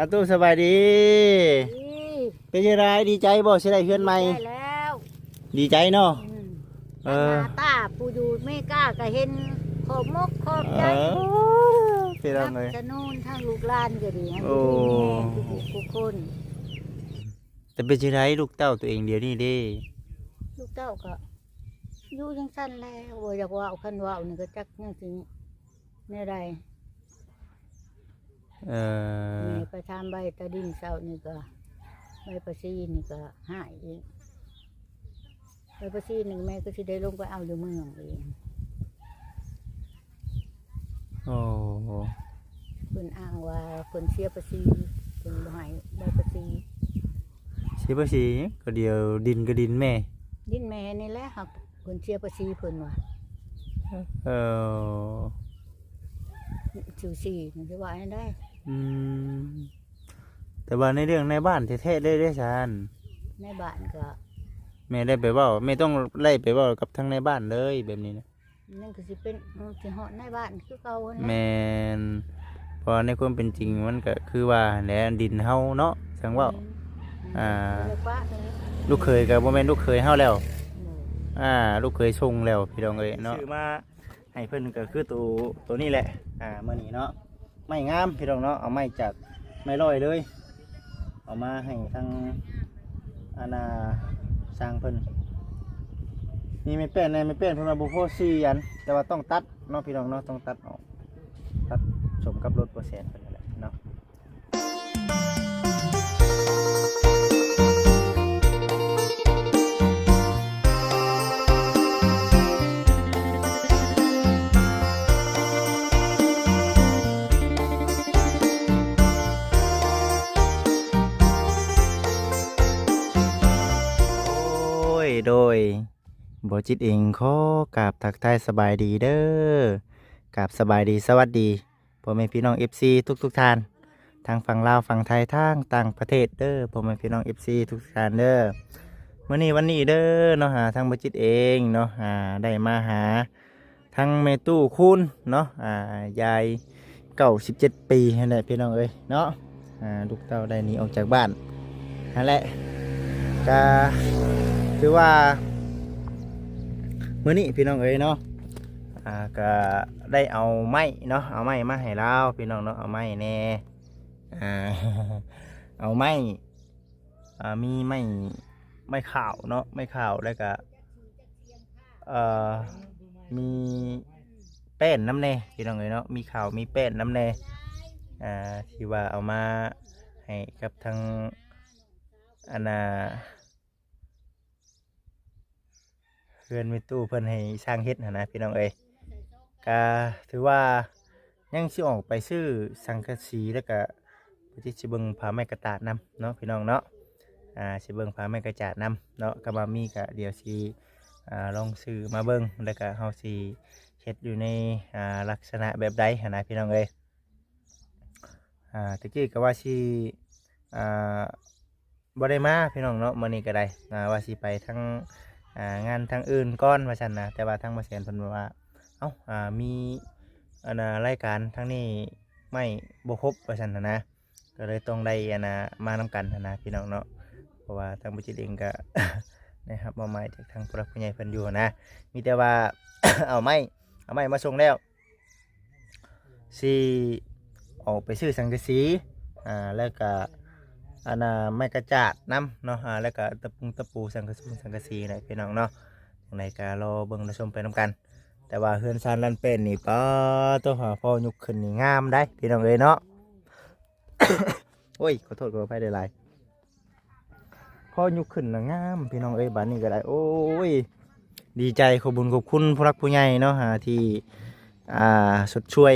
ອາຕູ້ ສະບາຍດີ. ດີ. ເປັນຈັ່ງໃດ ດີໃຈບໍ່ ຊິໄດ້ເຮືອນໃໝ່? ດີໃຈແລ້ວ. ດີໃຈເນາະ. ອືມ. ເອີ ໜ້າຕາຜູ້ຢູ່ເມກາກໍເຫັນ ຂອບມົກຂອບໃຈ. ເອີ ພີ່ນ້ອງເອີຍ ສະໜູນທາງລູກຫຼານກໍດີ. ໂອ້ ໃຫ້ຢູ່ດີມີແຮງທຸກໆຄົນ. ແຕ່ເປັນຈັ່ງໃດລູກເຕົ້າຕົວເອງດຽວນີ້ເດ? ລູກເຕົ້າກໍຢູ່ຈັ່ງຊັ້ນແຫຼະ ບໍ່ຢາກເວົ້າ ຄັນເວົ້ານີ້ກໍຈັກຍັງຊິແນວໃດ. ເອີ ແມ່ໄປຖາມໃບຕາດິນເຊົ້ານີ້ກໍ ໃບປະຊີນີ້ກໍຫາຍອີກ. ໃບປະຊີນີ້ແມ່ກໍຊິໄດ້ລົງໄປເອົາຢູ່ເມືອງເອງ. ໂອ້ ເພິ່ນອ້າງວ່າເພິ່ນເສຍພາສີ ເພິ່ນບໍ່ໃຫ້ໃບພາສີ. ເສຍພາສີຫຍັງ? ກໍດຽວດິນກໍດິນແມ່. ດິນແມ່ນີ້ແຫຼະ ຫາກເພິ່ນເສຍພາສີເພິ່ນວ່າ. ເອີ ຊື່ສີມັນຊິວ່າແນວໃດ? ອືມ ແຕ່ວ່າໃນເລື່ອງນາຍບ້ານແທ້ໆເລີຍເດ້ຊັ້ນ ນາຍບ້ານກໍ ແມ່ໄດ້ໄປເວົ້າ ແມ່ຕ້ອງໄດ້ໄປເວົ້າກັບທາງນາຍບ້ານເລີຍແບບນີ້ນະ. ນັ້ນກໍຊິເປັນ ເອີ ຊິຮອດນາຍບ້ານຄືເກົ່າຫັ້ນແຫຼະ. ແມ່ນ ເພາະວ່າໃນຄວາມເປັນຈິງມັນກໍຄືວ່າຫັ້ນແຫຼະ ດິນເຮົາເນາະ ຈັ່ງເວົ້າ. ແມ່ນ. ອ່າ ບໍ່ໄດ້ປະເລີຍ ລູກເຂີຍກໍບໍ່ແມ່ນລູກເຂີຍເຮົາແລ້ວ. ໂດຍ. ອ່າ ລູກເຂີຍສົ່ງແລ້ວ ພີ່ນ້ອງເອີຍເນາະ. ຊື້ມາໃຫ້ເພິ່ນກໍຄືໂຕ ໂຕນີ້ແຫຼະ. ອ່າ ມື້ນີ້ເນາະ ໄມ້ງາມພີ່ນ້ອງເນາະ ເອົາໄມ້ຈາກໄມ້ລອຍເລີຍ ເອົາມາໃຫ້ທາງ ອັນນ່າ ຊ່າງເພິ່ນ. ມີໄມ້ແປ້ນແດ່ ໄມ້ແປ້ນເພິ່ນວ່າບໍ່ພໍສີ່ອັນ ແຕ່ວ່າຕ້ອງຕັດເນາະ ພີ່ນ້ອງເນາະ ຕ້ອງຕັດອອກ ຕັດສົມກັບລົດບໍ່ແສນເພິ່ນນັ້ນແຫຼະເນາະ. ໂດຍ ໂດຍ ບໍ່ຈິດເອງຂໍກາບທັກທາຍສະບາຍດີເດີ ກາບສະບາຍດີ ສະຫວັດດີ ພໍ່ແມ່ພີ່ນ້ອງເອັຟຊີທຸກໆທ່ານ ທັງຝັ່ງລາວ ຝັ່ງໄທ ທັງຕ່າງປະເທດເດີ ພໍ່ແມ່ພີ່ນ້ອງເອັຟຊີທຸກໆທ່ານເດີ. ມື້ນີ້ວັນນີ້ເດີເນາະ ຫາທາງບໍ່ຈິດເອງເນາະ ຫາໄດ້ມາຫາທາງແມ່ຕູ້ຄູນເນາະ ອ່າ ຍາຍເກົ້າສິບເຈັດປີຫັ້ນແຫຼະ ພີ່ນ້ອງເອີຍເນາະ. ອ່າ ລູກເຕົ້າໄດ້ໜີອອກຈາກບ້ານຫັ້ນແຫຼະ ກະຖືວ່າມື້ນີ້ ພີ່ນ້ອງເອີຍເນາະ ອ່າ ກະໄດ້ເອົາໄມ້ເນາະ ເອົາໄມ້ມາໃຫ້ລາວ ພີ່ນ້ອງເນາະ ເອົາໄມ້ແດ່ ອ່າ ເອົາໄມ້ ອ່າ ມີໄມ້ ໄມ້ຂາວເນາະ ໄມ້ຂາວ ແລ້ວກະ ເອີ ມີແປ້ນນຳແດ່ ພີ່ນ້ອງເອີຍເນາະ ມີຂາວ ມີແປ້ນນຳແດ່ ອ່າ ທີ່ວ່າເອົາມາໃຫ້ກັບທາງ ອັນນ່າ ເຮືອນແມ່ຕູ້ເພິ່ນໃຫ້ຊ່າງເຮັດຫັ້ນນະ ພີ່ນ້ອງເອີຍ. ກະຖືວ່າຍັງຊິອອກໄປຊື້ສັງກະສີ ແລ້ວກະຊິເບິ່ງຜ້າໄມ້ກະຈາດນຳເນາະ ພີ່ນ້ອງເນາະ ອ່າ ຊິເບິ່ງຜ້າໄມ້ກະຈາດນຳເນາະ ກະວ່າມີກະດຽວຊິ ອ່າ ລອງຊື້ມາເບິ່ງ ແລ້ວກະເຮົາຊິເຮັດຢູ່ໃນ ອ່າ ລັກສະນະແບບໃດຫັ້ນນະ ພີ່ນ້ອງເອີຍ. ອ່າ ຕະກີ້ກໍວ່າຊິ ອ່າ ບໍ່ໄດ້ມາ ພີ່ນ້ອງເນາະ ມື້ນີ້ກໍໄດ້ ອ່າ ວ່າຊິໄປທາງ ອ່າ ງານທາງອື່ນກ່ອນວ່າຊັ້ນນະ ແຕ່ວ່າທາງບໍ່ແສນເພິ່ນວ່າ ເອົ້າ ອ່າ ມີ ອັນນ່າ ລາຍການທາງນີ້ໄມ້ບໍ່ຄົບວ່າຊັ້ນນະ ກໍເລີຍຕ້ອງໄດ້ ອັນນ່າ ມານຳກັນຫັ້ນນະ ພີ່ນ້ອງເນາະ ເພາະວ່າທາງບໍ່ຈິດເອງກໍ ໄດ້ຮັບມອບໝາຍຈາກທາງຜູ້ຫຼັກຜູ້ໃຫຍ່ເພິ່ນຢູ່ນະ ມີແຕ່ວ່າ ເອົາໄມ້ ເອົາໄມ້ມາສົ່ງແລ້ວ ຊິອອກໄປຊື້ສັງກະສີ ອ່າ ແລ້ວກະ ອັນນ່າ ໄມ້ກະຈາດນຳເນາະ ອ່າ ແລ້ວກະຕະປຸງຕະປູ ສັງກະສຸງສັງກະສີນະ ພີ່ນ້ອງເນາະ. ຈັ່ງໃດກະລໍເບິ່ງລໍຊົມໄປນຳກັນ ແຕ່ວ່າເຮືອນຊານລານແປ້ນນີ້ ປາໂຕ ພໍຍົກຂຶ້ນນີ້ງາມໄດ໋ ພີ່ນ້ອງເອີຍເນາະ. ໂອ້ຍ ຂໍໂທດຂໍອະໄພຫຼາຍໆ. ພໍຍົກຂຶ້ນລະງາມ ພີ່ນ້ອງເອີຍ ບາດນີ້ກໍໄດ້ ໂອ້ຍ ດີໃຈ ຂອບບຸນຂອບຄຸນຜູ້ຫຼັກຜູ້ໃຫຍ່ເນາະ ອ່າ ທີ່ ອ່າ ຊົດຊ່ວຍ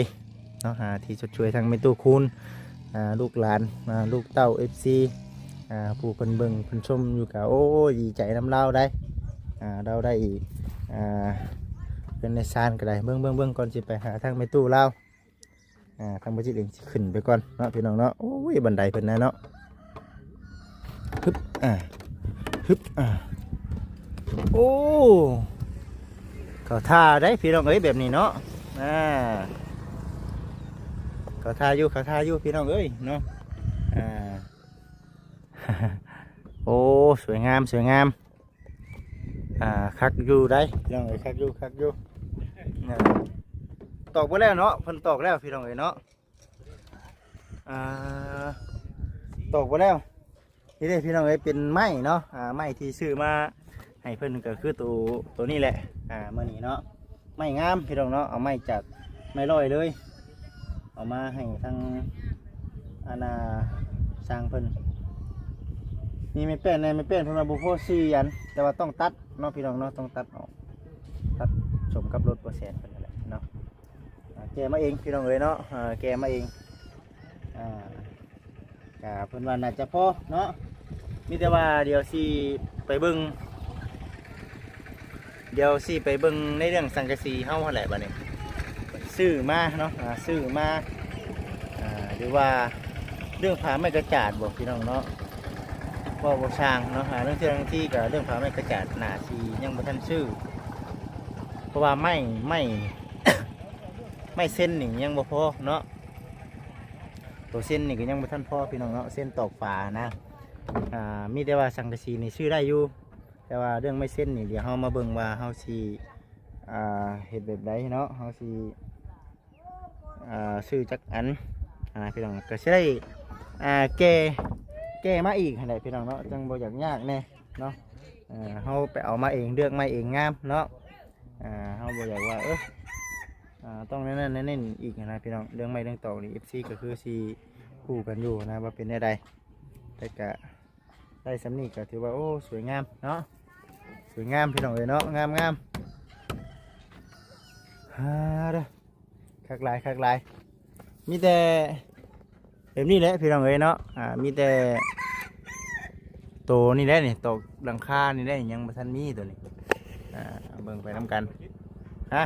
ເນາະ ອ່າ ທີ່ຊົດຊ່ວຍທັງແມ່ຕູ້ຄູນ ອ່າ ລູກຫຼານ ອ່າ ລູກເຕົ້າ ເອັຟຊີ ອ່າ ຜູ້ເພິ່ນເບິ່ງເພິ່ນຊົມຢູ່ ກໍ ໂອ້ຍ ດີໃຈນຳລາວໄດ໋ ອ່າ ລາວໄດ້ ອ່າ ເຮືອນໄດ້ຊານກໍໄດ້ ເບິ່ງໆໆ ກ່ອນຊິໄປຫາທາງແມ່ຕູ້ລາວ. ອ່າ ທາງບໍ່ຈິດເອງຊິຂຶ້ນໄປກ່ອນເນາະ ພີ່ນ້ອງເນາະ. ໂອ້ຍ ບັນໄດເພິ່ນນະເນາະ ຮຶບ ອ່າ ຮຶບ ອ່າ ໂອ້ ເຂົ້າທ່າໄດ໋ ພີ່ນ້ອງເອີຍ ແບບນີ້ເນາະ ອ່າ ເຂົ້າທ່າຢູ່ ເຂົ້າທ່າຢູ່ ພີ່ນ້ອງເອີຍເນາະ. ອ່າ ໂອ້ ສວຍງາມ ສວຍງາມ ອ່າ ຄັກຢູ່ໄດ໋ ພີ່ນ້ອງເອີຍ ຄັກຢູ່ ຄັກຢູ່ ອ່າ ຕອກເບິດແລ້ວເນາະ ເພິ່ນຕອກແລ້ວ ພີ່ນ້ອງເອີຍເນາະ ອ່າ ຕອກເບິດແລ້ວ. ນີ້ເດ້ພີ່ນ້ອງເອີຍ ເປັນໄມ້ເນາະ ອ່າ ໄມ້ທີ່ຊື້ມາໃຫ້ເພິ່ນກໍຄືໂຕ ໂຕນີ້ແຫຼະ ອ່າ ມື້ນີ້ເນາະ ໄມ້ງາມພີ່ນ້ອງເນາະ ເອົາໄມ້ຈາກໄມ້ລອຍເລີຍ ເອົາມາໃຫ້ທາງ ອັນນ່າ ຊ່າງເພິ່ນ ມີໄມ້ແປ້ນແດ່ ໄມ້ແປ້ນເພິ່ນວ່າບໍ່ພໍສີ່ອັນ ແຕ່ວ່າຕ້ອງຕັດເນາະ ພີ່ນ້ອງເນາະ ຕ້ອງຕັດອອກ ຕັດສົມກັບລົດບໍ່ແສນເພິ່ນນັ້ນແຫຼະເນາະ ອ່າ ແກ່ມາເອງພີ່ນ້ອງເອີຍເນາະ ອ່າ ແກ່ມາເອງ ອ່າ ກະເພິ່ນວ່າໜ້າຈະພໍເນາະ ມີແຕ່ວ່າດຽວຊິໄປເບິ່ງ ດຽວຊິໄປເບິ່ງໃນເລື່ອງສັງກະສີເຮົາຫັ້ນແຫຼະບາດນີ້ ຊື້ມາເນາະ ອ່າ ຊື້ມາ ອ່າ ຫຼືວ່າເລື່ອງຜ້າໄມ້ກະຈາດບໍພີ່ນ້ອງເນາະ ເວົ້າບໍ່ຊ່າງເນາະ ອ່າ ເລື່ອງເທື່ອບາງທີກະເລື່ອງຜ້າໄມ້ກະຈາດໜ້າຊິຍັງບໍ່ທັນຊື້ ເພາະວ່າໄມ້ ໄມ້ ໄມ້ເຊັນນີ້ຍັງບໍ່ພໍເນາະ ໂຕເຊັນນີ້ກໍຍັງບໍ່ທັນພໍພີ່ນ້ອງເນາະ ເຊັນຕອກຝານະ ອ່າ ມີແຕ່ວ່າສັງກະສີນີ້ຊື້ໄດ້ຢູ່ ແຕ່ວ່າເລື່ອງໄມ້ເຊັນນີ້ ດຽວເຮົາມາເບິ່ງວ່າເຮົາຊິ ອ່າ ເຮັດແບບໃດເນາະ ເຮົາຊິ ອ່າ ຊື້ຈັກອັນ ອ່າ ພີ່ນ້ອງ ກໍຊິໄດ້ ອ່າ ແກ່ ແກ່ມາອີກຫັ້ນແຫຼະພີ່ນ້ອງເນາະ ຈັ່ງບໍ່ຢາກຍາກແດ່ເນາະ ເອີ ເຮົາໄປເອົາມາເອງ ເລືອກໄມ້ເອງງາມເນາະ ອ່າ ເຮົາບໍ່ຢາກວ່າ ເອີ ອ່າ ຕ້ອງແນວນັ້ນແນວນີ້ອີກຫັ້ນນະພີ່ນ້ອງ ເລື່ອງໄມ້ເລື່ອງຕອກນີ້ ເອັຟຊີ ກໍຄືຊິຮູ້ກັນຢູ່ນະວ່າເປັນແນວໃດ ແຕ່ກະໄດ້ສ່ຳນີ້ກໍຖືວ່າ ໂອ້ ສວຍງາມເນາະ ສວຍງາມພີ່ນ້ອງເອີຍເນາະ ງາມໆ ອ່າ ເດີ ຄັກຫຼາຍ ຄັກຫຼາຍ ມີແຕ່ ແບບນີ້ແຫຼະພີ່ນ້ອງເອີຍເນາະ ອ່າ ມີແຕ່ໂຕນີ້ແຫຼະນີ້ ຕອກຫຼັງຄານີ້ແຫຼະ ຍັງບໍ່ທັນມີໂຕນີ້ ອ່າ ເບິ່ງໄປນຳກັນ ຮະ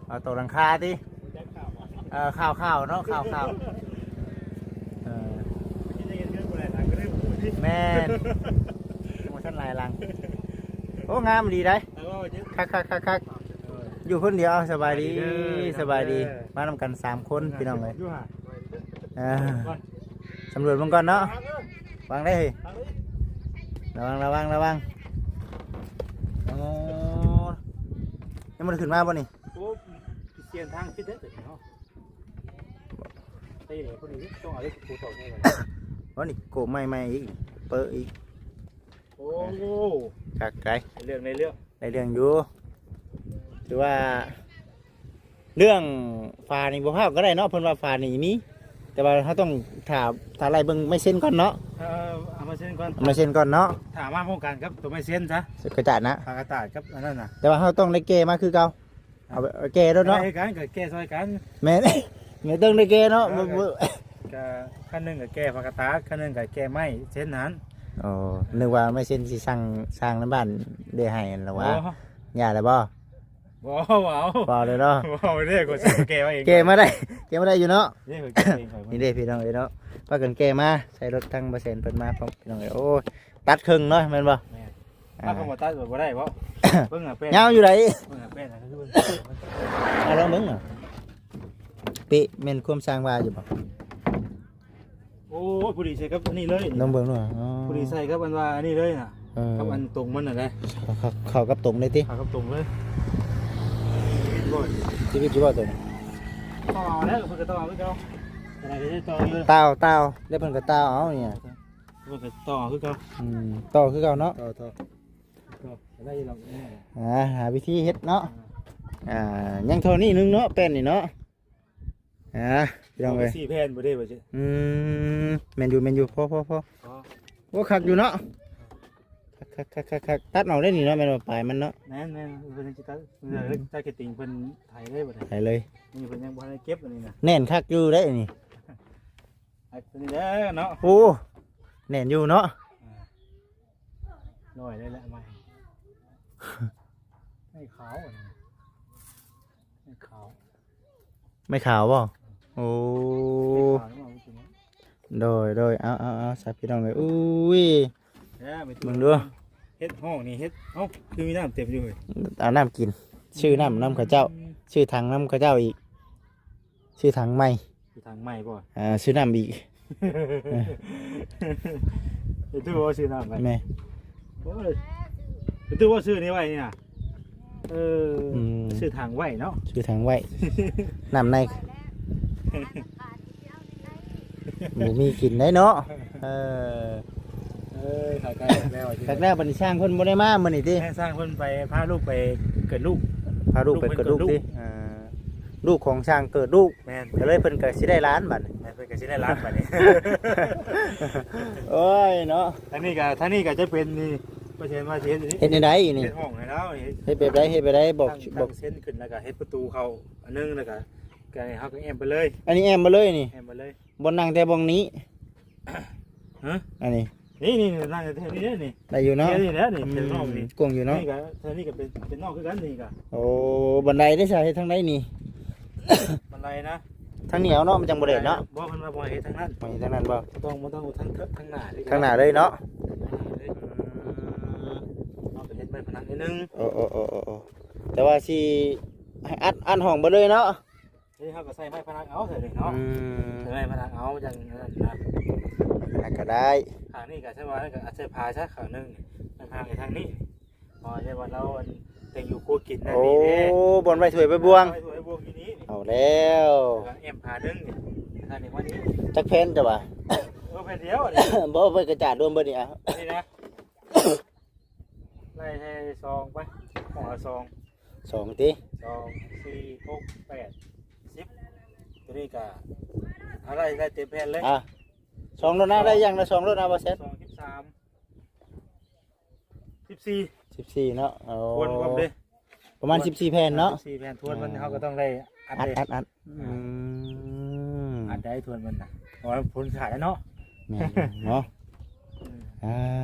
ເອົາຕອກຫຼັງຄາຕິ ເອີ ຂ່າວໆເນາະ ຂ່າວໆ ເອີ ແມ່ນ ຍັງບໍ່ທັນຫຼາຍຫຼັງ ໂອ້ ງາມອີ່ຫຼີໃດ໋ ຄັກໆໆໆ ຢູ່ຄົນດຽວ ສະບາຍດີ ສະບາຍດີ ມານຳກັນສາມຄົນພີ່ນ້ອງເອີຍ ອ່າ ສຳຫຼວດເບິ່ງກ່ອນເນາະ ວາງໄດ້ ເຮີ້ຍ ລະວັງ ລະວັງ ລະວັງ ໂອ້ ຍັງບໍ່ໄດ້ຂຶ້ນມາບໍ່ນີ້ ໂອ້ ປ່ຽນທາງຜິດເດ້ເນາະ ໄປນີ້ ຜູ້ນີ້ຕ້ອງເອົາເລກຄູຕໍ່ໃຫ້ ບໍ່ນີ້ ໂກໃໝ່ໆອີກ ເປີະອີກ ໂອ້ ຄັກໄດ໋ ເລື່ອງ ໃນເລື່ອງ ໄດ້ເລື່ອງຢູ່ ຖືວ່າເລື່ອງຝານີ້ບໍ່ພາວກໍໄດ້ເນາະ ເພິ່ນວ່າຝານີ້ມີ ແຕ່ວ່າເຮົາຕ້ອງຖ້າ ຖ້າໄລ່ເບິ່ງໄມ້ເຊັນກ່ອນເນາະ ເອີ ເອົາໄມ້ເຊັນກ່ອນ ເອົາໄມ້ເຊັນກ່ອນເນາະ ຖ້າມາພ້ອມກັນກັບຕົວໄມ້ເຊັນຊະ ກະຈາດນະ ຝາກະຈາດກັບອັນນັ້ນນະ ແຕ່ວ່າເຮົາຕ້ອງໄດ້ແກ່ມາຄືເກົ່າ ເອົາໄປແກ່ໂລດເນາະ ແກ່ຄືກັນ ກໍແກ່ຊ່ອຍກັນ ແມ່ນ ແມ່ນຕ້ອງໄດ້ແກ່ເນາະ ເອີ ບໍ່ ບໍ່ ກະ ຄັນໜຶ່ງກໍແກ່ຝາກະຈາດ ຄັນໜຶ່ງກໍແກ່ໄມ້ເຊັນຫັ້ນ ອໍ ນຶກວ່າໄມ້ເຊັນຊິສ້າງ ສ້າງໃນບ້ານໄດ້ໃຫ້ຫັ້ນລະຫວາ ບໍ່ ຢ່າລະບໍ່ ບໍ່ ບໍ່ເອົາ ບໍ່ເອົາເລີຍເນາະ ບໍ່ເອົາເດ້ ຂ້ອຍຊິແກ່ມາເອງ ແກ່ມາໄດ້ ແກ່ມາໄດ້ຢູ່ເນາະ ເດ້ ຂ້ອຍແກ່ເອງ ຂ້ອຍ ນີ້ເດ້ພີ່ນ້ອງເອີຍເນາະ ພາກັນແກ່ມາ ໃສ່ລົດທັງບໍ່ແສນເພິ່ນມາພ້ອມ ພີ່ນ້ອງເອີຍ ໂອ້ ຕັດເຄິ່ງເນາະ ແມ່ນບໍ່? ແມ່ນ ອ່າ ຖ້າເຂົາບໍ່ຕັດກໍບໍ່ໄດ້ບໍ່? ເບິ່ງໜ້າແປ້ນ ຍາວຢູ່ໃດ? ເບິ່ງໜ້າແປ້ນນະ ຄືເບິ່ງ ອ່າ ລອງເບິ່ງເນາະ ເປະແມ່ນຄວາມຊ່າງວ່າຢູ່ບໍ່? ໂອ້ຍ ພໍດີໃສ່ກັບອັນນີ້ເລີຍ ລອງເບິ່ງດູ ອໍ ພໍດີໃສ່ກັບອັນວ່າອັນນີ້ເລີຍນະ ເອີ ກັບອັນຕົງມັນນະເດ້ ເຂົ້າ ເຂົ້າກັບຕົງເລີຍຕິ? ເຂົ້າກັບຕົງເລີຍ ຊີວິດຢູ່ບໍ່ໂຕນີ້? ຕໍ່ເອົາແລ້ວ ເພິ່ນກໍຕໍ່ເອົາຄືເກົ່າ ອັນນັ້ນກໍໄດ້ຕໍ່ຢູ່ ຕ່າວ ຕ່າວ ແລ້ວເພິ່ນກໍຕ່າວເອົານີ້ ເພິ່ນກໍຕໍ່ເອົາຄືເກົ່າ ອືມ ຕໍ່ຄືເກົ່າເນາະ ຕໍ່ ຕໍ່ ຕໍ່ ໄດ້ຢູ່ດອກ ອ່າ ຫາວິທີເຮັດເນາະ ອ່າ ອ່າ ຍັງທໍ່ນີ້ໜຶ່ງເນາະ ແປ້ນນີ້ເນາະ ອ່າ ພີ່ນ້ອງເອີຍ ສີ່ແຜ່ນບໍ່ໄດ້ວ່າຊິ ອືມ ແມ່ນຢູ່ ແມ່ນຢູ່ ພໍ ພໍ ພໍ ອໍ ໂອ້ ຄັກຢູ່ເນາະ ຄັກໆໆໆ ຕັດອອກໄດ້ນີ້ເນາະ ແມ່ນວ່າປາຍມັນເນາະ ແມ່ນໆ ເພິ່ນຊິຕັດ ເພິ່ນຈະຕັດກະຕິງ ເພິ່ນໄຖເລີຍບັດນີ້ ໄຖເລີຍ ນີ້ເພິ່ນຍັງບໍ່ທັນໄດ້ເກັບອັນນີ້ນະ ແໜ້ນຄັກຢູ່ເດ້ນີ້ ອັນນີ້ເດີເນາະ ໂອ້ ແໜ້ນຢູ່ເນາະ ອ່າ ໜ້ອຍໄດ້ແລ້ວ ໄມ້ ໄມ້ຂາວ ໄມ້ຂາວ ໄມ້ຂາວບໍ່? ໂອ້ ໄມ້ຂາວນີ້ບໍ່? ໂດຍ ໂດຍ ເອົາ ເອົາ ເອົາ ຊະ ພີ່ນ້ອງເອີຍ ອຸ້ຍ ເບິ່ງດູ ເຮັດຫ້ອງນີ້ ເຮັດ ເອົ້າ ຄືມີນ້ຳເຕັມຢູ່ເວີຍ ເອົານ້ຳກິນ ຊື້ນ້ຳນຳເຂົາເຈົ້າ ອືມ ຊື້ຖັງນຳເຂົາເຈົ້າອີກ ຊື້ຖັງໃໝ່ ຊື້ຖັງໃໝ່ບໍ່? ອ່າ ຊື້ນ້ຳອີກ ເຮັດຖືກບໍ່ຊື້ນ້ຳໄວ້? ແມ່ນ. ໂອ້ຍ ເຮັດຖືກບໍ່ຊື້ນີ້ໄວ້ນີ້ນະ? ເອີ ອືມ ຊື້ຖັງໄວ້ເນາະ ຊື້ຖັງໄວ້ ນ້ຳໃນ ບໍ່ມີກິນໄດ້ເນາະ. ເອີ ເອີ ຂາຍໄກແລ້ວ ຄັກແລ້ວ ບັດນີ້ຊ່າງເພິ່ນບໍ່ໄດ້ມາມື້ນີ້ຕິ? ແມ່ນ ຊ່າງເພິ່ນໄປ ພາລູກໄປເກີດລູກ ພາລູກໄປເກີດລູກຕິ? ເອີ ລູກຂອງຊ່າງເກີດລູກ ແມ່ນ ກໍເລີຍເພິ່ນກໍຊິໄດ້ຫຼານບັດນີ້ ແມ່ນ ເພິ່ນກໍຊິໄດ້ຫຼານບັດນີ້. ໂອ້ຍເນາະ ທາງນີ້ກໍ ທາງນີ້ກໍຈະເປັນນີ້ ປະເທດວ່າຊິເຮັດນີ້ ເຮັດແນວໃດນີ້? ເຮັດຫ້ອງໃຫ້ລາວນີ້ ເຮັດແບບໃດ? ເຮັດແບບໃດ? ບອກ ຕັ້ງ ບອກ ຕັ້ງເຊັນຂຶ້ນ ແລ້ວກໍເຮັດປະຕູເຂົ້າອັນໜຶ່ງ ແລ້ວກໍ ກໍໃຫ້ເຮົາກໍແອ້ມໄປເລີຍ ອັນນີ້ແອ້ມໄປເລີຍນີ້ ແອ້ມໄປເລີຍ ບ່ອນນັ່ງແຕ່ບ່ອນນີ້ ຮະ? ອັນນີ້ ນີ້ໆໆ ນັ່ງແຖວນີ້ເດ້ນີ້ ໄດ້ຢູ່ເນາະ ນີ້ແຫຼະນີ້ ອືມ ເທິງນອກນີ້ ກວ້າງຢູ່ເນາະ ນີ້ກໍ ເທິງນີ້ກໍເປັນ ເປັນນອກຄືກັນນີ້ກໍ ໂອ້ ບັນໄດເດ້ຊະ ເຮັດທາງໃດນີ້? ບັນໄດນະ ທາງນີ້ເອົາເນາະ ມັນຈັ່ງບໍ່ແດດເນາະ ບໍ່ ເພິ່ນວ່າບໍ່ໃຫ້ເຮັດທາງນັ້ນ ບໍ່ໃຫ້ເຮັດທາງນັ້ນບໍ່? ຕ້ອງ ມັນຕ້ອງທາງ ທາງໜ້າ ທາງໜ້າເລີຍເນາະ ເຮົາກໍເຮັດໄມ້ພະນັງໜ້ອຍໜຶ່ງ ໂອ້ ໂອ້ ແຕ່ວ່າຊິໃຫ້ອັດ ອັດຫ້ອງເບິດເລີຍເນາະ ນີ້ເຮົາກໍໃສ່ໄມ້ພະນັງເອົາ ໃສ່ເລີຍເນາະ ອືມ ໃສ່ໄມ້ພະນັງເອົາ ຈັ່ງນັ້ນນະ ອັດກໍໄດ້ ຂ້າງນີ້ກໍໃຊ້ວ່າ ກໍໃຊ້ຜ້າຊະ ຂ້າງໜຶ່ງ ທາງ ທາງນີ້ ອໍ ໃຊ້ວ່າລາວ ອັນ ແຕ່ງຢູ່ຄົວກິນນັ້ນ ໂອ້ ນີ້ເດ້ ບ່ອນໄວ້ຖ້ວຍໄວ້ບ່ວງ ໄວ້ຖ້ວຍໄວ້ບ່ວງຢູ່ນີ້ ເອົາແລ້ວ ແລ້ວກໍແອ້ມຜ້າໜຶ່ງ ຂ້າງນີ້ມານີ້ ຈັກແຜ່ນເຈົ້າວ່າ? ເອີ ແຜ່ນດຽວນີ້ ບໍ່ ໄວ້ກະຈາດລວມເບິດນີ້ ອ່ະ ນີ້ນະ ໄລ່ໃຫ້ສອງໄປ ຫ້ອງລະສອງ ສອງຕິ ສອງ ສີ່ ຫົກ ແປດ ສິບ ຕົວນີ້ກະ ເອົາໄລ່ ໄລ່ເຕັມແຜ່ນເລີຍ ອ່ະ ສອງໂລດນະ ໄດ້ຢ່າງລະສອງໂລດນະ ບໍ່ແຊນ ສອງ ສິບສາມ ສິບສີ່ ສິບສີ່ເນາະ ໂອ້ ທວນພ້ອມເດ້ ປະມານສິບສີ່ແຜ່ນເນາະ ສິບສີ່ແຜ່ນ ທວນມັນ ອ່າ ເຮົາກໍຕ້ອງໄດ້ອັດ ອັດເດ້ ອັດ ອັດ ອືມ ອັດໄດ້ທວນມັນນະ ເພາະວ່າຜົນຂາດແລ້ວເນາະ ແມ່ນເນາະ ອືມ ອ່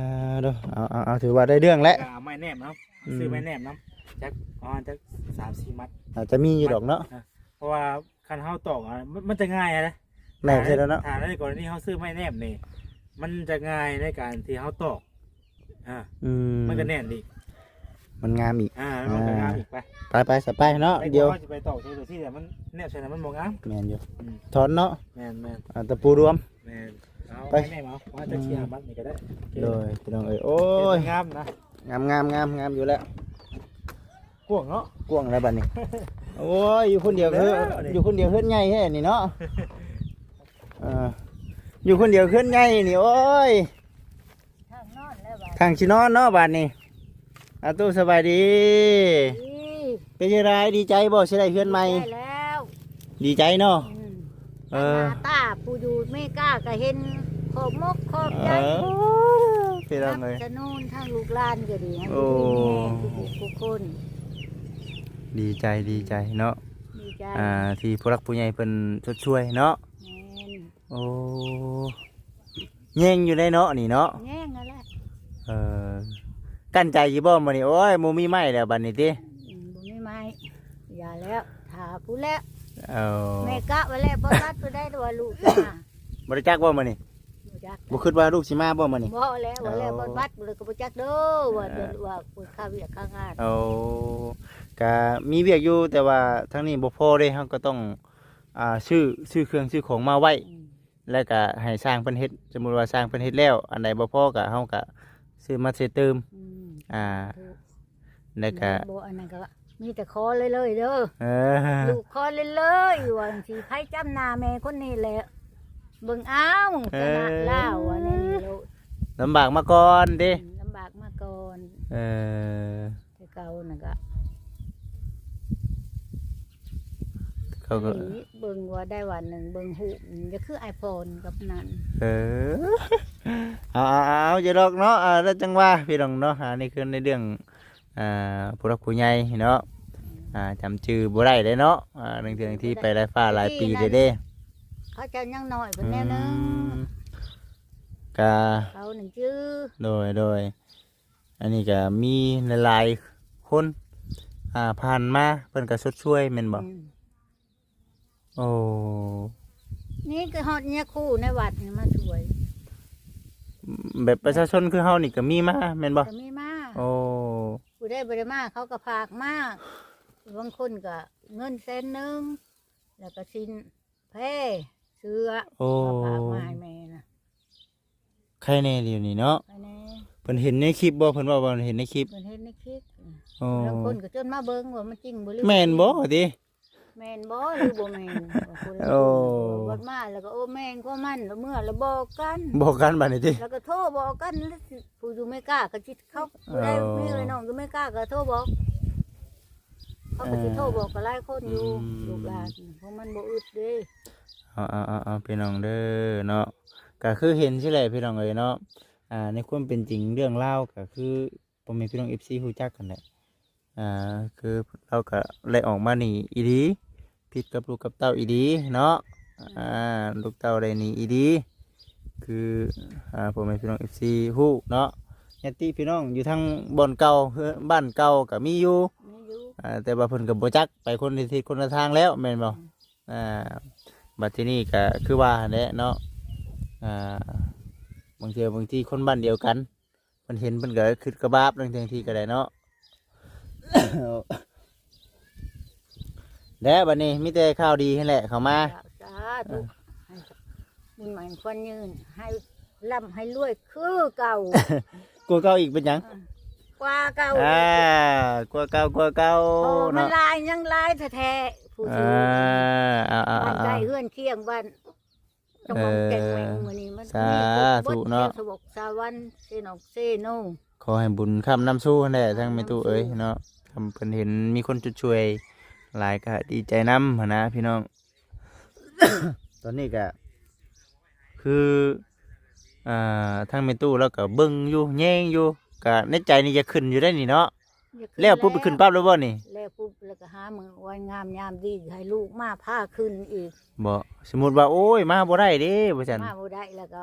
າ ເດີ ເອົາ ເອົາ ເອົາ ຖືວ່າໄດ້ເລື່ອງແລ້ວ ກໍເອົາໄມ້ແນບເນາະ ອືມ ຊື້ໄມ້ແນບນຳ ຈັກ ປະມານຈັກສາມສີ່ມັດ ອາດຈະມີຢູ່ດອກເນາະ ອ່າ ເພາະວ່າຄັນເຮົາຕອກ ອາ ມັນ ມັນຈະງ່າຍນະ ແນບໃສ່ແລ້ວເນາະ ຖ້າໃນກໍລະນີເຮົາຊື້ໄມ້ແນບນີ້ ມັນຈະງ່າຍໃນການທີ່ເຮົາຕອກ ອ່າ ອືມ ມັນກໍແໜ້ນອີກ ມັນງາມອີກ ອ່າ ມັນກໍງາມອີກ ອ່າ ໄປ ໄປ ໄປ ສະ ໄປເນາະ ດຽວເຮົາຊິໄປຕອກໃສ່ຕົວທີ່ ມັນແນບໃສ່ແລ້ວມັນບໍ່ງາມ ແມ່ນຢູ່ ອືມ ຖອນເນາະ ແມ່ນໆ ອ່າ ຕະປູລວມ ແມ່ນ ເອົາ ໄປ ໄປແນບເອົາ ວ່າຈະເສຍບັດນີ້ກໍໄດ້ ໂອເຄ ໂດຍ ພີ່ນ້ອງເອີຍ ໂອ້ຍ ງາມນະ ງາມໆໆໆ ຢູ່ແລ້ວ ກວ້າງເນາະ ກວ້າງແລ້ວບັດນີ້ ໂອ້ຍ ຢູ່ຄົນດຽວຄື ຢູ່ຄົນດຽວເຮືອນໃຫຍ່ແທ້ນີ້ເນາະ ເອີ ຢູ່ຄົນດຽວເຮືອນໃຫຍ່ນີ້ ໂອ້ຍ ທາງນອນແລ້ວບັດ ທາງຊິນອນເນາະບັດນີ້ ອາຕູ້ ສະບາຍດີ ດີ ເປັນຈັ່ງໃດ ດີໃຈບໍ່ ຊິໄດ້ເຮືອນໃໝ່? ດີໃຈແລ້ວ ດີໃຈເນາະ ອືມ ເອີ ຫາຕາຜູ້ຢູ່ເມກາກໍເຫັນ ຂອບມົກຂອບໃຈ ເອີ ພີ່ນ້ອງເອີຍ ສະໜູນທາງລູກຫຼານກໍດີ ໃຫ້ ໂອ້ ຢູ່ດີມີແຮງທຸກໆຄົນ ດີໃຈ ດີໃຈເນາະ ດີໃຈ ອ່າ ທີ່ຜູ້ຫຼັກຜູ້ໃຫຍ່ເພິ່ນຊົດຊ່ວຍເນາະ ແມ່ນ ໂອ້ ແຍງຢູ່ໄດ໋ເນາະ ນີ້ເນາະ ແຍງຫັ້ນແຫຼະ ເອີ ກັ້ນໃຈຢູ່ບໍ່ມື້ນີ້? ໂອ້ຍ ບໍ່ມີໄມ້ແລ້ວບັດນີ້ຕິ ອືມ ບໍ່ມີໄມ້ ຢ່າແລ້ວ ຖ້າພຸ້ນແຫຼະ ເອົາ ແມ່ກະໄວ້ແລ້ວ ບໍ່ຕັດຜູ້ໃດ ແຕ່ວ່າລູກມາ ບໍ່ໄດ້ຈັກບໍ່ມື້ນີ້? ບໍ່ຈັກ ບໍ່ຄິດວ່າລູກຊິມາບໍ່ມື້ນີ້? ບໍ່ແລ້ວ ເອົາ ວ່າແລ້ວບໍ່ບັດ ບໍ່ໄດ້ກໍບໍ່ຈັກເດີ ວ່າ ເອີ ວ່າຄົນຄາວຽກຄາງານ ໂອ້ ກະມີວຽກຢູ່ ແຕ່ວ່າທາງນີ້ບໍ່ພໍເດ້ ເຮົາກໍຕ້ອງ ອ່າ ຊື້ ຊື້ເຄື່ອງຊື້ຂອງມາໄວ້ ອືມ ແລ້ວກະໃຫ້ຊ່າງເພິ່ນເຮັດ ສົມມຸດວ່າຊ່າງເພິ່ນເຮັດແລ້ວ ອັນໃດບໍ່ພໍກະເຮົາກະຊື້ມາໃສ່ຕື່ມ ອືມ ອ່າ ຖືກ ແລ້ວກະ ແມ່ນບໍ່ ອັນນັ້ນກໍມີແຕ່ຂໍເລີຍໆເດີ ເອີ ລູກຂໍເລີຍໆ ວ່າຈັ່ງຊີ້ ໃຜຈຳໜ້າແມ່ຄົນນີ້ແຫຼະ ເບິ່ງເອົາ ເອີ ຖານະລາວ ອັນນັ້ນໂລດ ລຳບາກມາກ່ອນຕິ ອືມ ລຳບາກມາກ່ອນ ເອີ ແຕ່ເກົ່ານັ້ນກະ ເຂົາກໍ ເບິ່ງວ່າໄດ້ວ່າໜຶ່ງ ເບິ່ງຮູບ ຈະຄືອ້າຍພອນກັບນັ້ນ ເອີ ເອົາໆໆ ຢ່າດອກເນາະ ອ່າ ແລ້ວຈັ່ງວ່າພີ່ນ້ອງເນາະ ອັນນີ້ຄືໃນເລື່ອງ ອ່າ ຜູ້ຫຼັກຜູ້ໃຫຍ່ເນາະ ອ່າ ຈຳຊື່ບໍ່ໄດ້ເດ້ເນາະ ອ່າ ເລື່ອງທີ່ໄປຫຼາຍຟ້າຫຼາຍປີແລ້ວເດ້ ເຂົາເຈົ້າຍັງນ້ອຍເພິ່ນແນວໜຶ່ງ ອືມ ກະ ເຂົານັ້ນຈື່ ໂດຍໆ ອັນນີ້ກໍມີຫຼາຍໆຄົນ ອ່າ ຜ່ານມາເພິ່ນກໍຊົດຊ່ວຍແມ່ນບໍ່? ອືມ ໂອ້ ນີ້ກໍຮອດຍາຄູໃນວັດນີ້ມາຊ່ວຍ ແບບປະຊາຊົນຄືເຮົານີ້ກໍມີມາແມ່ນບໍ່? ກໍມີມາ ໂອ້ ຜູ້ໃດບໍ່ໄດ້ມາເຂົາກໍຝາກມາ ບາງຄົນກໍເງິນແສນໜຶ່ງ ແລ້ວກໍສິ້ນ ແພ ເຊື້ອ ໂອ້ ເອົາຝາກມາໃຫ້ແມ່ນະ. ໃຄແດ່ດຽວນີ້ເນາະ ໃຄແດ່. ເພິ່ນເຫັນໃນຄລິບບໍ່? ເພິ່ນເວົ້າວ່າເຫັນໃນຄລິບ ເພິ່ນເຫັນໃນຄລິບ. ໂອ້ ລາງຄົນກໍຈົນມາເບິ່ງວ່າມັນຈິງບໍ່ ຫຼື ແມ່ນບໍ່ຕິ? ແມ່ນບໍ່ ຫຼືບໍ່ແມ່ນ? ໂອ້ ບັດມາແລ້ວກໍ ໂອ້ ແມ່ນຄວາມມັນ ແລ້ວເມື່ອແລ້ວບອກກັນ ບອກກັນບາດນີ້ຕິ? ແລ້ວກໍໂທບອກກັນ ຜູ້ຢູ່ເມກາກໍຊິເຂົາ ຜູ້ໃດ ເອີ ມີເອື້ອຍນ້ອງຢູ່ເມກາກໍໂທບອກ ເຂົາກໍຊິໂທບອກກັນຫຼາຍຄົນຢູ່. ອືມ ລູກຫຼານພວກມັນບໍ່ອຶດເດ້. ເອົາໆໆໆ ພີ່ນ້ອງເດີເນາະ ກໍຄືເຫັນຊີ້ແຫຼະ ພີ່ນ້ອງເອີຍເນາະ. ອ່າ ໃນຄວາມເປັນຈິງເລື່ອງລາວກໍຄື ພໍ່ແມ່ພີ່ນ້ອງເອັຟຊີຮູ້ຈັກຫັ້ນແຫຼະ. ອ່າ ຄືລາວກໍໄດ້ອອກມາໜີອີ່ຫຼີ ຜິດກັບລູກກັບເຕົ້າອີ່ຫຼີເນາະ. ອືມ ອ່າ ລູກເຕົ້າໄດ້ໜີອີ່ຫຼີ ຄື ອ່າ ພໍ່ແມ່ພີ່ນ້ອງເອັຟຊີຮູ້ເນາະ. ຍາດຕິພີ່ນ້ອງຢູ່ທາງບ່ອນເກົ່າ ເຮືອນບ້ານເກົ່າກໍມີຢູ່ ມີຢູ່ ອ່າ ແຕ່ວ່າເພິ່ນກໍບໍ່ຈັກ ໄປຄົນລະທິດຄົນລະທາງແລ້ວ ແມ່ນບໍ່? ອືມ ອ່າ ບັດທີນີ້ກໍຄືວ່າຫັ້ນແຫຼະເນາະ. ອ່າ ບາງເທື່ອບາງທີຄົນບ້ານດຽວກັນ ເພິ່ນເຫັນເພິ່ນກໍຄຶດກະບາບ ບາງທີກໍໄດ້ເນາະ. ແລ້ວບັດນີ້ມີແຕ່ຂ່າວດີຫັ້ນແຫຼະເຂົ້າມາ. ສາທຸ ເອີ ໃຫ້ບຸນໝັ້ນຂວັນຍືນ ໃຫ້ລ່ຳໃຫ້ລວຍຄືເກົ່າ ກວ່າເກົ່າອີກ. ເປັນຫຍັງ? ເອີ ກວ່າເກົ່າ ອ່າ ກວ່າເກົ່າ ກວ່າເກົ່າ ເພາະວ່າມັນ ເນາະ ຫຼາຍ ຍັງຫຼາຍແທ້ໆ ຜູ້ ອ່າ ທີ່ ເອົາໆໆໆ ບ້ານໃກ້ເຮືອນຄຽງ ບ້ານ ເອີ ຈັ່ງຫວັງແກ່ງແມ່ງມື້ນີ້ມັນ ສາທຸເນາະ ມີຄົບເບິດ ແຖວສະຫວັກສະຫວັນ ເຊນອກເຊໂນ. ຂໍໃຫ້ບຸນຄ້ຳນຳຊູຫັ້ນແຫຼະ ທາງແມ່ຕູ້ເອີຍເນາະ. ທຳເພິ່ນເຫັນມີຄົນຈຸດຊ່ວຍຫຼາຍກໍດີໃຈນຳຫັ້ນນະພີ່ນ້ອງ. ຕອນນີ້ກໍຄື ອ່າ ທາງແມ່ຕູ້ລາວກໍເບິ່ງຢູ່ແຍງຢູ່ ກໍໃນໃຈນີ້ຢາກຂຶ້ນຢູ່ໄດ໋ນີ້ເນາະ. ຢາກຂຶ້ນ ແລ້ວປຸບ ແລ້ວຂຶ້ນປັບເລີຍບໍ່ນີ້? ແລ້ວປຸບ ແລ້ວກໍຫາມື້ວັນງາມຍາມດີ ໃຫ້ລູກມາພາຂຶ້ນອີກ. ບໍ່ ສົມມຸດວ່າ ໂອ້ຍ ມາບໍ່ໄດ້ເດ້ ວ່າຊັ້ນ ມາບໍ່ໄດ້ ແລ້ວກໍ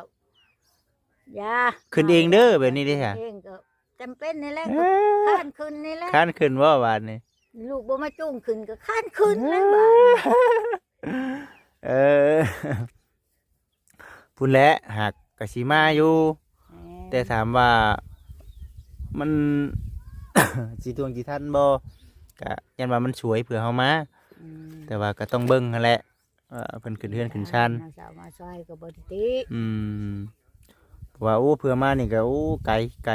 ຢ່າ ຂຶ້ນເອງເດີ ແບບນີ້ເດ້ ເອງກໍຈຳເປັນນີ້ແຫຼະ ເອີ ກໍຄ້ານຂຶ້ນນີ້ແຫຼະ. ຄ້ານຂຶ້ນບໍ່ບາດນີ້? ລູກບໍ່ມາຈູງຂຶ້ນ ກໍຄ້ານຂຶ້ນແລ້ວ ເອີ ບາດນີ້ ເອີ. ພຸ້ນແຫຼະ ຫາກກະຊິມາຢູ່ ແມ່ນ ແຕ່ຖາມວ່າມັນ ຊິທ່ວງຊິທັນບໍ່ ກະຢ້ານວ່າມັນສວຍເພື່ອເຮົາມາ. ອືມ ແຕ່ວ່າກໍຕ້ອງເບິ່ງຫັ້ນແຫຼະ ວ່າເພິ່ນຂຶ້ນເຮືອນຂຶ້ນຊານ ມາເຊົ້າມາຊາຍກໍບໍ່ໄດ້ຕິ. ອືມ ເພາະວ່າ ໂອ້ ເພື່ອມານີ້ກໍ ໂອ້ ໄກ ໄກ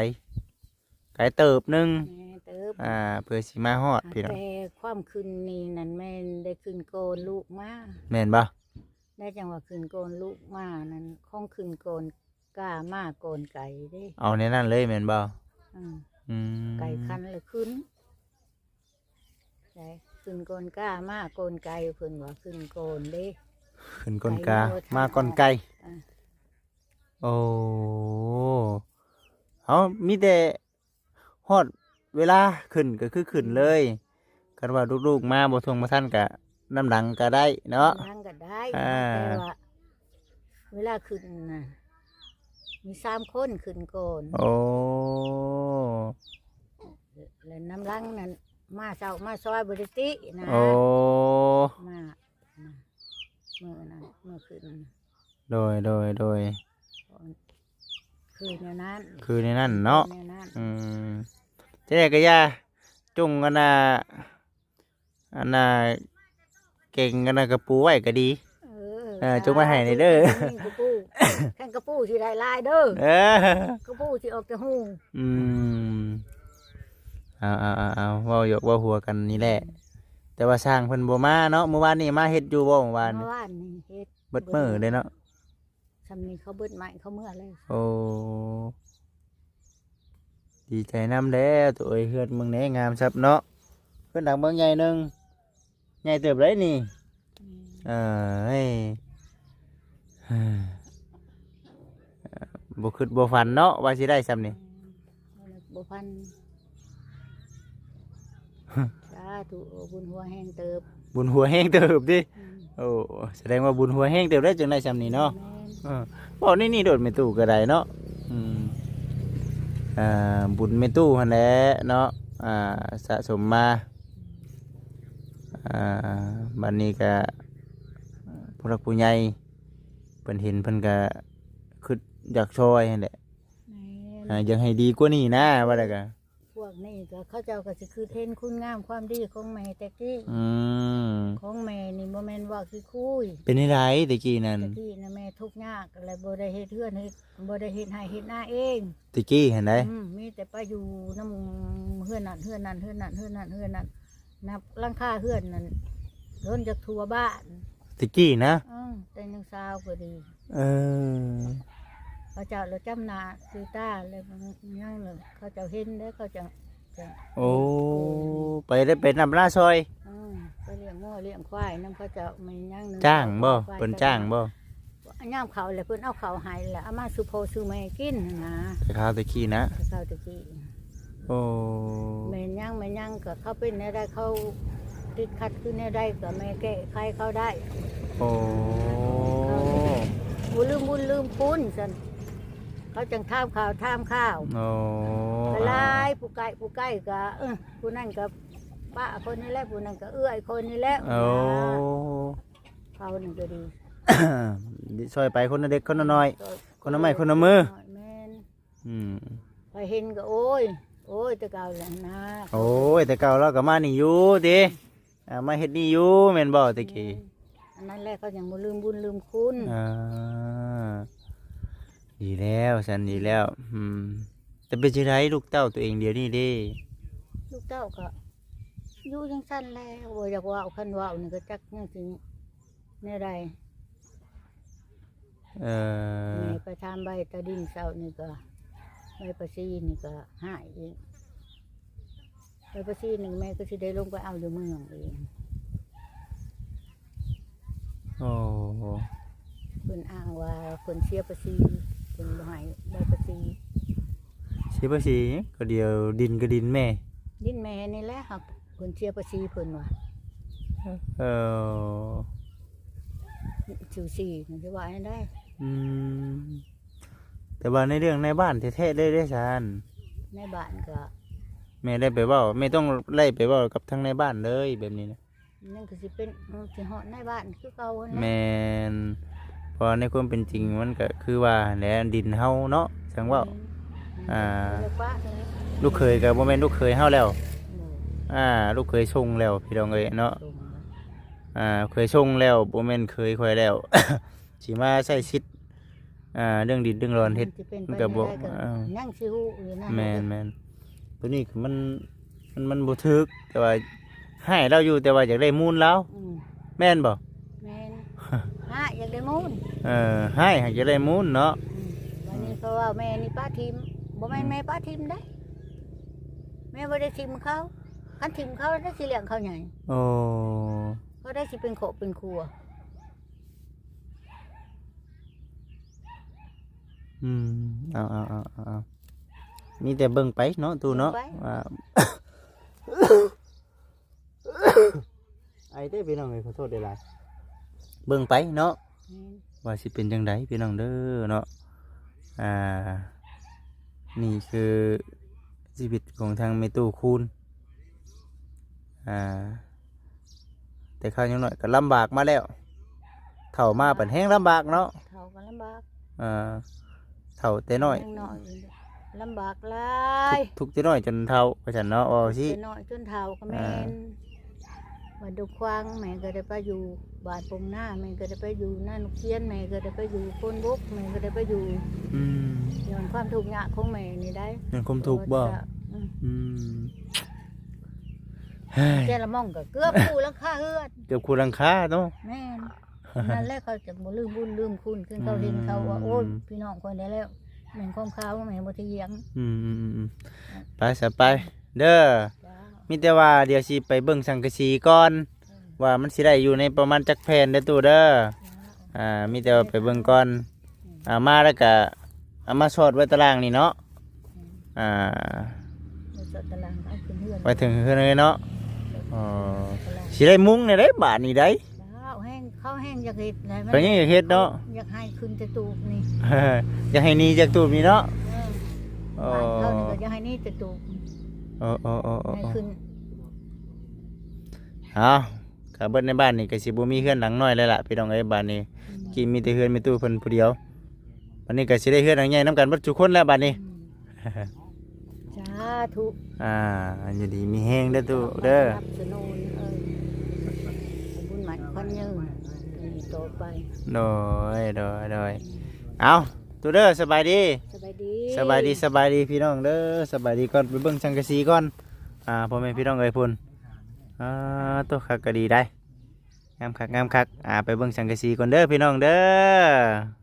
ໄກເຕີບໜຶ່ງ ແມ່ນເຕີບ ອ່າ ເພື່ອຊິມາຮອດ ພີ່ນ້ອງ. ແຕ່ຄວາມຂຶ້ນນີ້ນັ້ນແມ່ນໄດ້ຂຶ້ນກ່ອນລູກມາ ແມ່ນບໍ່? ໄດ້ຈັ່ງວ່າຂຶ້ນກ່ອນລູກມານັ້ນ ຂອງຂຶ້ນກ່ອນກ້າມາກ່ອນໄກ່ເດ້. ເອົາແນວນັ້ນເລີຍແມ່ນບໍ່? ອືມ ອືມ ໄກ່ຄັນລະຂຶ້ນ ໄດ້ຂຶ້ນກ່ອນກ້າມາກ່ອນໄກ່ ເພິ່ນວ່າຂຶ້ນກ່ອນເດ້ ຂຶ້ນກ່ອນກ້າ ໄກ່ມາກ່ອນໄກ່. ເອີ ໂອ້ ເຮົາມີແຕ່ ຮອດເວລາຂຶ້ນກໍຄືຂຶ້ນເລີຍ. ຄັນວ່າລູກໆມາບໍ່ທ່ວງບໍ່ທັນກະນຳຫຼັງກໍໄດ້ເນາະ ນຳຫຼັງກໍໄດ້ ອ່າ ແຕ່ວ່າເວລາຂຶ້ນນະ ມີສາມຄົນຂຶ້ນກ່ອນ. ໂອ້ ແລະນຳຫຼັງນັ້ນມາເຊົ້າມາຊອຍບໍ່ໄດ້ຕິນະ. ໂອ້ ມາ ມາ ມື້ນັ້ນ ມື້ຂຶ້ນ ໂດຍ ໂດຍ ໂດຍ ຄືແນວນັ້ນ ຄືແນວນັ້ນເນາະ ແນວນັ້ນ. ອືມ ຈັ່ງໃດກໍຢ່າ ຈົ່ງອັນນ່າ ອັນນ່າ ເກັ່ງອັນນ່າ ກະປູໄວ້ກໍດີ. ເອີ ເອີ ຈົ່ງໄວ້ໃຫ້ແດ່ເດີ ແຂ່ງກະປູ ແຂ່ງກະປູຊິໄດ້ຫຼາຍເດີ. ເອີ ກະປູຊິອອກແຕ່ຫູ. ອືມ ເອົາ ເອົາ ເອົາ ເວົ້າຢອກເວົ້າຫົວກັນນີ້ແຫຼະ. ແຕ່ວ່າຊ່າງເພິ່ນບໍ່ມາເນາະ ມື້ວານນີ້ມາເຮັດຢູ່ບໍ່? ມື້ວານ ມື້ວານນີ້ເຮັດ ເບິດມື້ເດ້ເນາະ ຊ່ຳນີ້ເຂົາເບິດໄມ້ເຂົາເມືອແລ້ວ. ໂອ້ ດີໃຈນຳແລ້ວໂຕເອີຍ ເຮືອນເມືອງແໜງາມຊັບເນາະ ເຮືອນຫຼັງເມືອງໃຫຍ່ໜຶ່ງ ໃຫຍ່ເຕີບເລີຍນີ້. ອືມ ເອີຍ ບໍ່ຄິດບໍ່ຝັນເນາະວ່າຊິໄດ້ຊ່ຳນີ້. ອືມ ບໍ່ພັນ ສາທຸ ໂອ້ ບຸນຫົວແຮງເຕີບ ບຸນຫົວແຮງເຕີບຕິ. ອືມ ໂອ້ ສະແດງວ່າບຸນຫົວແຮງເຕີບໄດ໋ ຈຶ່ງໄດ້ຊ່ຳນີ້ເນາະ. ແມ່ນ ເອີ ເວົ້ານີ້ນີ້ໂດດແມ່ຕູ້ກໍໄດ້ເນາະ. ອືມ ອ່າ ບຸນແມ່ຕູ້ຫັ້ນແຫຼະເນາະ ອ່າ ສະສົມມາ. ອ່າ ບັດນີ້ກໍຜູ້ຫຼັກຜູ້ໃຫຍ່ເພິ່ນເຫັນເພິ່ນກໍຄິດຢາກຊ່ອຍຫັ້ນແຫຼະ. ແມ່ນ ອ່າ ຢາກໃຫ້ດີກວ່ານີ້ນະ ວ່າແລ້ວກໍ ພວ ນີ້ກໍເຂົາເຈົ້າກໍຊິຄືເຫັນຄຸນງາມຄວາມດີຂອງແມ່ແຕ່ກີ້. ອືມ ຂອງແມ່ນີ້ບໍ່ແມ່ນເວົ້າຂີ້ຄຸຍ. ເປັນຈັ່ງໃດແຕ່ກີ້ນັ້ນ? ແຕ່ກີ້ນະແມ່ທຸກຍາກ ແລະບໍ່ໄດ້ເຮັດເຮືອນເຮັດ ບໍ່ໄດ້ເຮັດໄຮ່ເຮັດນາເອງ. ແຕ່ກີ້ຫັ້ນໃດ? ອືມ ມີແຕ່ໄປຢູ່ນຳເຮືອນນັ້ນເຮືອນນັ້ນ ເຮືອນນັ້ນເຮືອນນັ້ນ ເຮືອນນັ້ນ ນັບຫຼັງຄາເຮືອນນັ້ນ ລົ້ນຈາກທົ່ວບ້ານ. ແຕ່ກີ້ນະ? ເອີ ແຕ່ຍັງສາວກໍດີ. ເອີ ເຂົາເຈົ້າລະຈຳໜ້າຊື່ຕາ ແລ້ວຍັງເຂົາເຈົ້າເຫັນແລ້ວເຂົາເຈົ້າ ໂອ້ ໄປໄດ້ໄປນຳນາຊ່ອຍ. ອືມ ໄປລ້ຽງງົວລ້ຽງຄວາຍນຳເຂົາເຈົ້າ. ແມ່ນຫຍັງ ຈ້າງບໍ່? ເພິ່ນຈ້າງບໍ່? ຍາມເຂົ້າແລ້ວເພິ່ນເອົາເຂົ້າໃຫ້ ແລ້ວເອົາມາສູ່ພໍ່ສູ່ແມ່ກິນຫັ້ນນະ. ແຕ່ຄາວແຕ່ກີ້ນະ? ແຕ່ຄາວແຕ່ກີ້. ໂອ້ ແມ່ນຫຍັງ ແມ່ນຫຍັງກໍເຂົາເປັນແນວໃດ ເຂົາຕິດຂັດຄືແນວໃດກໍແມ່ແກ້ໄຂເຂົາໄດ້. ໂອ້ ບໍ່ລືມບຸນລືມຄຸນຊັ້ນ ເຂົາຈັ່ງຖາມຂ່າວຖາມຄາວ. ໂອ້ ຫຼາຍຜູ້ໃກ້ຜູ້ໃກ້ກໍ ເອີ ຜູ້ນັ້ນກໍປ້າຄົນນີ້ແຫຼະ ຜູ້ນັ້ນກໍເອື້ອຍຄົນນີ້ແຫຼະ. ໂອ້ ເຂົານີ້ກໍດີ ຊ່ອຍໄປຄົນລະເລັກຄົນລະນ້ອຍ ຄົນລະໄມ້ຄົນລະມື. ແມ່ນ ອືມ ໄປເຫັນກໍ ໂອ້ຍ ໂອ້ຍ ແຕ່ເກົ່າແຫຼະນະ. ໂອ້ຍ ແຕ່ເກົ່າລາວກໍມານີ້ຢູ່ຕິ ອ່າ ມາເຮັດນີ້ຢູ່ແມ່ນບໍ່ແຕ່ກີ້? ແມ່ນ ອັນນັ້ນແຫຼະ ເຂົາຍັງບໍ່ລືມບຸນລືມຄຸນ. ອ່າ ດີແລ້ວຊັ້ນ ດີແລ້ວ. ອືມ ແຕ່ເປັນຈັ່ງໃດລູກເຕົ້າຕົວເອງດຽວນີ້ເດ້? ລູກເຕົ້າກໍຢູ່ຈັ່ງຊັ້ນແຫຼະ ບໍ່ຢາກເວົ້າ ຄັນເວົ້ານີ້ກໍຈັກຍັງຊິແນວໃດ. ເອີ ແມ່ໄປຖາມໃບຕາດິນເຊົ້ານີ້ກໍ ໃບປະຊີນີ້ກໍຫາຍອີກ. ໃບປະຊີນີ້ແມ່ກໍຊິໄດ້ລົງໄປເອົາຢູ່ເມືອງເອງ. ໂອ້ ເພິ່ນອ້າງວ່າເພິ່ນເສຍພາສີ ເພິ່ນບໍ່ໃຫ້ໃບພາສີ. ເສຍພາສີຫຍັງ? ກໍດຽວດິນກໍດິນແມ່. ດິນແມ່ນີ້ແຫຼະ ຫາກເພິ່ນເສຍພາສີເພິ່ນວ່າ. ເອີ ຊູຊີມັນຊິວ່າແນວໃດ? ອືມ ແຕ່ວ່າໃນເລື່ອງໃນບ້ານແທ້ໆເລີຍເດ້ຊັ້ນ ໃນບ້ານກໍ ແມ່ໄດ້ໄປເວົ້າ ແມ່ຕ້ອງໄດ້ໄປເວົ້າກັບທາງໃນບ້ານເລີຍແບບນີ້ນະ. ມັນກໍຊິເປັນ ມັນຊິຮອດໃນບ້ານຄືເກົ່າຫັ້ນແຫຼະ. ແມ່ນ ເພາະວ່າໃນຄວາມເປັນຈິງມັນກໍຄືວ່າຫັ້ນແຫຼະ ດິນເຮົາເນາະ ຈັ່ງເວົ້າ. ແມ່ນ ອ່າ ແມ່ນ ລູກເຂີຍກໍບໍ່ແມ່ນລູກເຂີຍເຮົາແລ້ວ. ໂດຍ ອ່າ ລູກເຂີຍສົ່ງແລ້ວ ພີ່ນ້ອງເອີຍເນາະ. ສົ່ງແລ້ວ ອ່າ ເຂີຍສົ່ງແລ້ວ ບໍ່ແມ່ນເຂີຍຂ້ອຍແລ້ວ ຊິມາໃຊ້ສິດ ອ່າ ເລື່ອງດິນເລື່ອງດອນເຮັດ ມັນຊິເປັນໄປ ມັນກໍບໍ່ ແນວໃດກໍ ເອີ ຍັງຊິຮູ້ຢູ່ນະ. ແມ່ນໆ ຕົວນີ້ກໍມັນ ມັນ ມັນບໍ່ຖືກ ແຕ່ວ່າໃຫ້ລາວຢູ່ ແຕ່ວ່າຢາກໄດ້ມູນລາວ. ອືມ ແມ່ນບໍ່? ແມ່ນ ໃຫ້ຢາກໄດ້ມູນ. ເອີ ໃຫ້ຫາກຢາກໄດ້ມູນເນາະ. ອືມ ບາດນີ້ ອືມ ເຂົາວ່າແມ່ນີ້ປະຖິ້ມ ບໍ່ແມ່ນ ອືມ ແມ່ປະຖິ້ມເດ້ ແມ່ບໍ່ໄດ້ຖິ້ມເຂົາ. ຄັນຖິ້ມເຂົາ ແລ້ວຊິລ້ຽງເຂົາໃຫຍ່. ໂອ້ ເຂົາໄດ້ຊິເປັນຄອບເປັນຄົວ. ອືມ ເອົາໆ ມີແຕ່ເບິ່ງໄປເນາະ ຕູ້ເນາະ ເບິ່ງໄປ ວ່າ ໄອເດ້ພີ່ນ້ອງເອີຍ ຂໍໂທດຫຼາຍໆ ເບິ່ງໄປເນາະ. ແມ່ນ ວ່າຊິເປັນຈັ່ງໃດພີ່ນ້ອງເດີເນາະ. ອ່າ ນີ້ຄືຊີວິດຂອງທາງແມ່ຕູ້ຄູນ ອ່າ ແຕ່ຄາວຍັງນ້ອຍກໍລຳບາກມາແລ້ວ ເຖົ້າມາບັດແຮງລຳບາກເນາະ. ເຖົ້າກໍລຳບາກ ເອີ ເຖົ້າແຕ່ນ້ອຍ ຍັງນ້ອຍ ລຳບາກຫຼາຍ ທຸກ ທຸກແຕ່ນ້ອຍຈົນເຖົ້າ ວ່າຊັ້ນເນາະ ເວົ້າຊີ້ ແຕ່ນ້ອຍຈົນເຖົ້າກໍແມ່ນ. ອ່າ ບ້ານດົງຂວາງ ແມ່ກໍໄດ້ໄປຢູ່ ບ້ານປົງນາ ແມ່ກໍໄດ້ໄປຢູ່ນານົກຂຽນ ແມ່ກໍໄດ້ໄປຢູ່ໂພນບົກ ແມ່ກໍໄດ້ໄປຢູ່. ອືມ ຍ້ອນຄວາມທຸກຍາກຂອງແມ່ນີ້ໄດ໋. ຍ້ອນຄວາມທຸກບໍ່? ອືມ ອືມ ແຕ່ລະໝ່ອງກໍເກືອບຄູ່ຫຼັງຄາເຮືອນ ເກືອບຄູ່ຫຼັງຄາເນາະ. ແມ່ນ ນັ້ນແຫຼະ ເຂົາຈະບໍ່ລືມບຸນລືມຄຸນ ຄືເຂົາເຫັນເຂົາວ່າ ອືມ ໂອ້ຍ ພີ່ນ້ອງຂ້ອຍໄດ້ແລ້ວ ແມ່ນຂອງເຂົາ ແມ່ບໍ່ຖຽງ. ອືມ ອືມ ອືມ ອືມ ໄປຊະ ໄປເດີ. ເຈົ້າ ມີແຕ່ວ່າດຽວຊິໄປເບິ່ງສັງກະສີກ່ອນ ເອີ ວ່າມັນຊິໄດ້ຢູ່ໃນປະມານຈັກແຜ່ນເດີຕູ້ເດີ. ເຈົ້າ ອ່າ ມີແຕ່ວ່າໄປເບິ່ງກ່ອນ. ອືມ ອ່າ ມາແລ້ວກະເອົາມາສອດໄວ້ຕາລ່າງນີ້ເນາະ. ອືມ ອ່າ ມາສອດຕາລ່າງ ເອົາຂຶ້ນເຮືອນ ໄວ້ເຖິງເຮືອນເລີຍເນາະ. ອໍ ຕາລ່າງ ຊິໄດ້ມຸງແນວໃດບາດນີ້ໃດ໋? ເຈົ້າ ແຮງ ເຂົາແຮງຢາກເຮັດແຫຼະ ເຂົາແຮງຢາກເຮັດເນາະ. ຢາກໃຫ້ຂຶ້ນແຕ່ຕູບນີ້ ຢາກໃຫ້ໜີຈາກຕູບນີ້ເນາະ. ເອີ ອໍ ບ້ານເຂົານີ້ກໍຢາກໃຫ້ໜີແຕ່ຕູບ. ເອີ ເອີ ໃຫ້ຂຶ້ນ. ເອົາ ກໍເບິດໃນບ້ານນີ້ກໍຊິບໍ່ມີເຮືອນຫຼັງນ້ອຍແລ້ວລະ ພີ່ນ້ອງເອີຍ. ບາດນີ້ ອືມ ກີ້ມີແຕ່ເຮືອນແມ່ຕູ້ເພິ່ນຜູ້ດຽວ ບາດນີ້ກໍຊິໄດ້ເຮືອນຫຼັງໃຫຍ່ນຳກັນເບິດທຸກຄົນແລ້ວບາດນີ້. ອືມ ເຈົ້າ ສາທຸ ອ່າ ຢູ່ດີມີແຮງເດີຕູ້ເດີ ສະໜັບສະໜູນ ເອີ ບຸນໝັ້ນຂວັນຍືນຕໍ່ໄປ ໂດຍ ໂດຍ ໂດຍ ເອົ້າ ຕູ້ເດີ ສະບາຍດີ ສະບາຍດີ ສະບາຍດີ ສະບາຍດີພີ່ນ້ອງເດີ ສະບາຍດີກ່ອນ ໄປເບິ່ງສັງກະສີກ່ອນ ອ່າ ພໍ່ແມ່ພີ່ນ້ອງເອີຍພຸ້ນ ອ່າ ໂຕ ຄັກກະດີໄດ໋ ງາມຄັກ ງາມຄັກ ອ່າ ໄປເບິ່ງສັງກະສີກ່ອນເດີພີ່ນ້ອງເດີ.